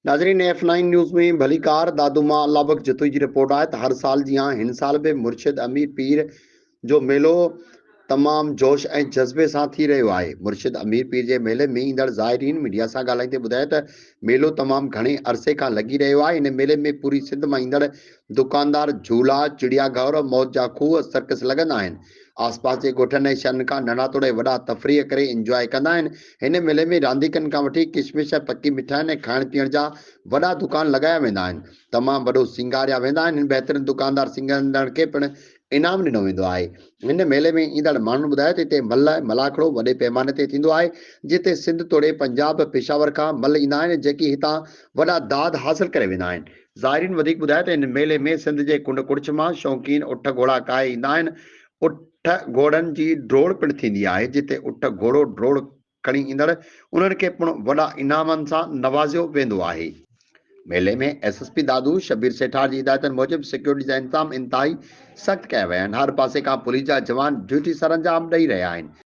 ناظرين F nine news ۾ ڀليڪار دادو مان الله بخش جتوئي جي رپورٽ آهي ته هر سال جيان هن سال به مرشد امير پير جو ميلو تمام جوش ۽ جذبي سان ٿي رهيو آهي مرشد امير پير جي ميلي ۾ ايندڙ زائرين ميڊيا سان ڳالهائيندي ٻڌايو ته ميلو تمام گهڻي عرصي کان لڳي رهيو آهي هن ميلي ۾ پوري سنڌ مان ايندڙ دڪاندار جهولا چڙيا گهر موت جا کوهه سرڪس لڳندا آهن آس پاس جي ڳوٺن ۽ شھرن کان ننڍا توڙي وڏا تفريح ڪري انجواء ڪندا آهن. هن ميلي ۾ رانديڪن کان وٺي ڪشمش ۽ پڪي مٺاين ۽ کائڻ پيئڻ جا وڏا دڪان لڳايا ويندا آهن. تمام وڏو سينگاريا ويندا آهن. بهترين دڪاندار سينگاريندڙن کي پڻ انعام ڏنو ويندو آهي. هن ميلي ۾ ايندڙ ماڻهن ٻڌايو ته هتي ملهه ۽ ملاکڙو وڏي پيماني تي ٿيندو آهي، جتي سنڌ توڙي پنجاب، پشاور کان ملهه ايندا آهن، جيڪي هتان وڏا داد حاصل ڪري ويندا آهن. زائرين وڌيڪ ٻڌايو ته هن ميلي ۾ سنڌ جي ڪنڊ ڪڙڇ مان شوقين اٺ گهوڙا ڪاهي ايندا آهن، اٺ گهوڙن جي ڊوڙ پڻ ٿيندي آهي، جتي اٺ گهوڙو ڊوڙ کڻي ايندڙ انهن کي پڻ وڏا انعامن سان نوازيو ويندو آهي. ميلي ۾ S S P Dadu Shabbir Sethar جي هدايتن موجب سيڪيورٽي جا انتظام انتهائي سخت ڪيا ويا آهن، هر پاسي کان پوليس جا جوان ڊيوٽي سرانجام ڏئي رهيا آهن.